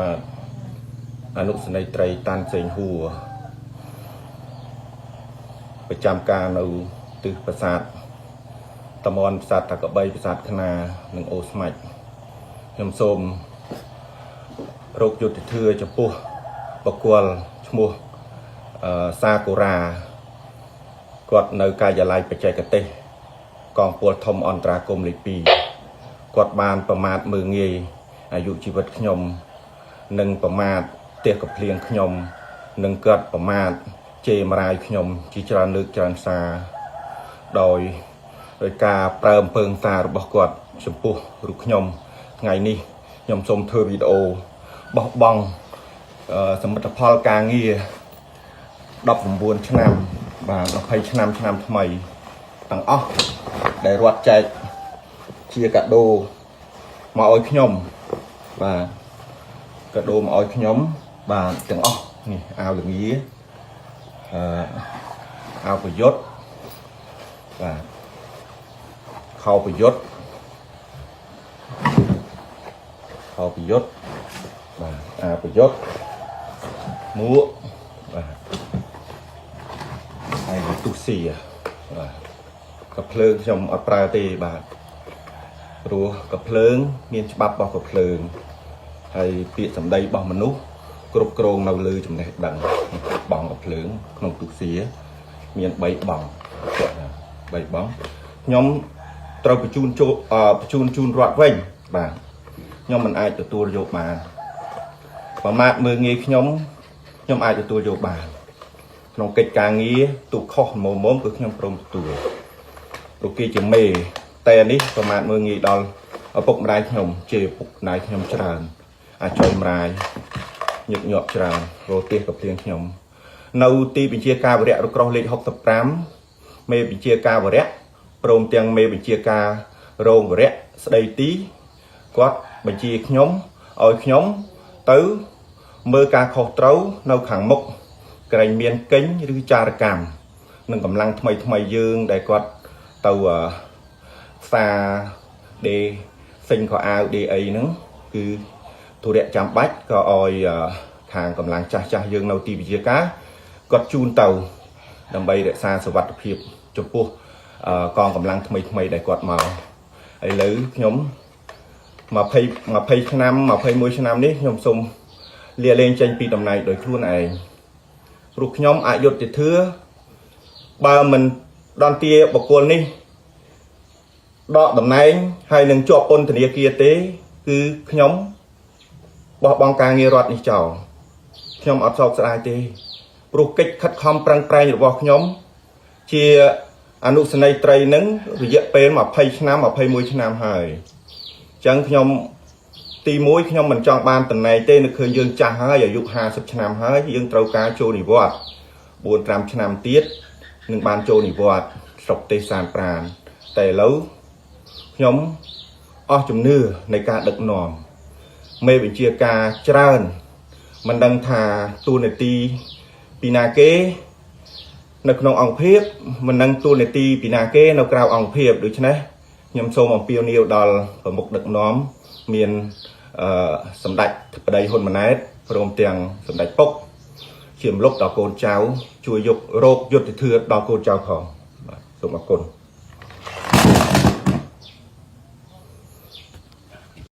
បាទអនុសេនីយ៍ត្រីតាន់សេងហួរប្រចាំការនៅទិសប្រាសាទតំបន់ប្រាសាទតាកបីប្រាសាទខ្នានិងអូស្មាច់ខ្ញុំសូមរកយុត្តិធម៌ចំពោះបុគ្គលឈ្មោះអឺសាកូរ៉ាគាត់នៅការិយាល័យបច្ចេកទេសកងពលធំអន្តរាគមន៍លេខ2គាត់បានប្រមាថមើលងាយអាយុជីវិតខ្ញុំ និងប្រមាថផ្ទះកំភ្លៀងខ្ញុំនិងគាត់ប្រមាថជេរម្រាយខ្ញុំជាច្រើនលើកច្រើនសារដោយដោយការប្រើអំពើហិង្សារបស់គាត់ចំពោះរូបខ្ញុំថ្ងៃនេះខ្ញុំសូមធ្វើវីដេអូបោះបង់អឺសមិទ្ធផលការងារ19ឆ្នាំបាទ20ឆ្នាំឆ្នាំថ្មីទាំងអស់ដែលរដ្ឋចែកជាកាដូមកឲ្យខ្ញុំបាទ កាដូមកឲ្យខ្ញុំបាទទាំងអស់នេះអាវលងាអឺអាវប្រយុទ្ធបាទខោប្រយុទ្ធខោប្រយុទ្ធបាទអាវប្រយុទ្ធមួកបាទហើយទុសៀបាទកាភ្លើងខ្ញុំអត់ប្រើទេបាទព្រោះកាភ្លើងមានច្បាប់របស់កាភ្លើង ហើយពាក្យសម្ដីរបស់មនុស្សគ្រប់គ្រងនៅលើចំណេះដឹងបងកភ្លើងក្នុងទុសៀមាន3បង3បងខ្ញុំត្រូវបញ្ជូនចូលអឺបញ្ជូនជូនរដ្ឋវិញបាទខ្ញុំមិនអាចទទួលយកបានប្រមាថមើលងាយខ្ញុំខ្ញុំអាចទទួលយកបានក្នុងកិច្ចការងារទូខុសមុំមុំគឺខ្ញុំព្រមទទួលព្រោះគេជាមេតែនេះប្រមាថមើលងាយដល់ឪពុកម្ដាយខ្ញុំជេរឪពុកម្ដាយខ្ញុំច្រើន អាចុយម្រាយញឹកញាប់ច្រើនរោទេសកភ្លៀងខ្ញុំ នៅទីបញ្ជាការវរៈរក្រោះលេខ65មេបញ្ជាការវរៈព្រមទាំងមេបញ្ជាការរងវរៈស្ដីទីគាត់បញ្ជាខ្ញុំឲ្យខ្ញុំទៅមើលការខុសត្រូវនៅខាងមុខក្រែងមានកិញឬចារកម្មនិងកម្លាំងថ្មីថ្មីយើងដែលគាត់ទៅអឺផ្សារដេសិញខោអាវដេអីហ្នឹងគឺ ធុរៈចាំបាច់ក៏ឲ្យអឺខាងកម្លាំងចាស់ចាស់យើងនៅទីវិជាការគាត់ជូនទៅដើម្បីរក្សាសុវត្ថិភាពចំពោះអឺកងកម្លាំងថ្មីថ្មីដែលគាត់មកឥឡូវខ្ញុំ20 20ឆ្នាំ21ឆ្នាំនេះខ្ញុំសូមលាលែងចេញពីតំណែងដោយខ្លួនឯងព្រោះខ្ញុំអយុត្តិធម៌បើមិនដន្ទាបុគ្គលនេះដកតំណែងហើយនឹងជាប់ពន្ធនាគារទេគឺខ្ញុំ បោះបង់ការងាររដ្ឋនេះចោលខ្ញុំអត់សោកស្ដាយទេព្រោះកិច្ចខិតខំប្រឹងប្រែងរបស់ខ្ញុំជាអនុសេនីយ៍ត្រីនឹងរយៈពេល20ឆ្នាំ21ឆ្នាំហើយអញ្ចឹងខ្ញុំទី1ខ្ញុំមិនចង់បានតំណែងទេនៅឃើញយើងចាស់ហើយអាយុ50ឆ្នាំហើយយើងត្រូវការចូលនិវត្តន៍4 5ឆ្នាំទៀតនឹងបានចូលនិវត្តន៍ស្រុកទេសសានប្រានតែឥឡូវខ្ញុំអស់ជំនឿនៃការដឹកនាំ មេបញ្ជាការច្រើនមិនដឹងថាតួនាទីពីណាគេ នៅក្នុងអង្គភាពមិនដឹងតួនាទីពីណាគេនៅក្រៅអង្គភាពដូច្នេះខ្ញុំសូមអំពាវនាវដល់ប្រមុខដឹកនាំមានអឺសម្ដេចប្តីហ៊ុនម៉ាណែតព្រមទាំងសម្ដេចពុកជាមលុបដល់កូនចៅជួយយករោគយុត្តិធម៌ដល់កូនចៅផងបាទសូមអរគុណ។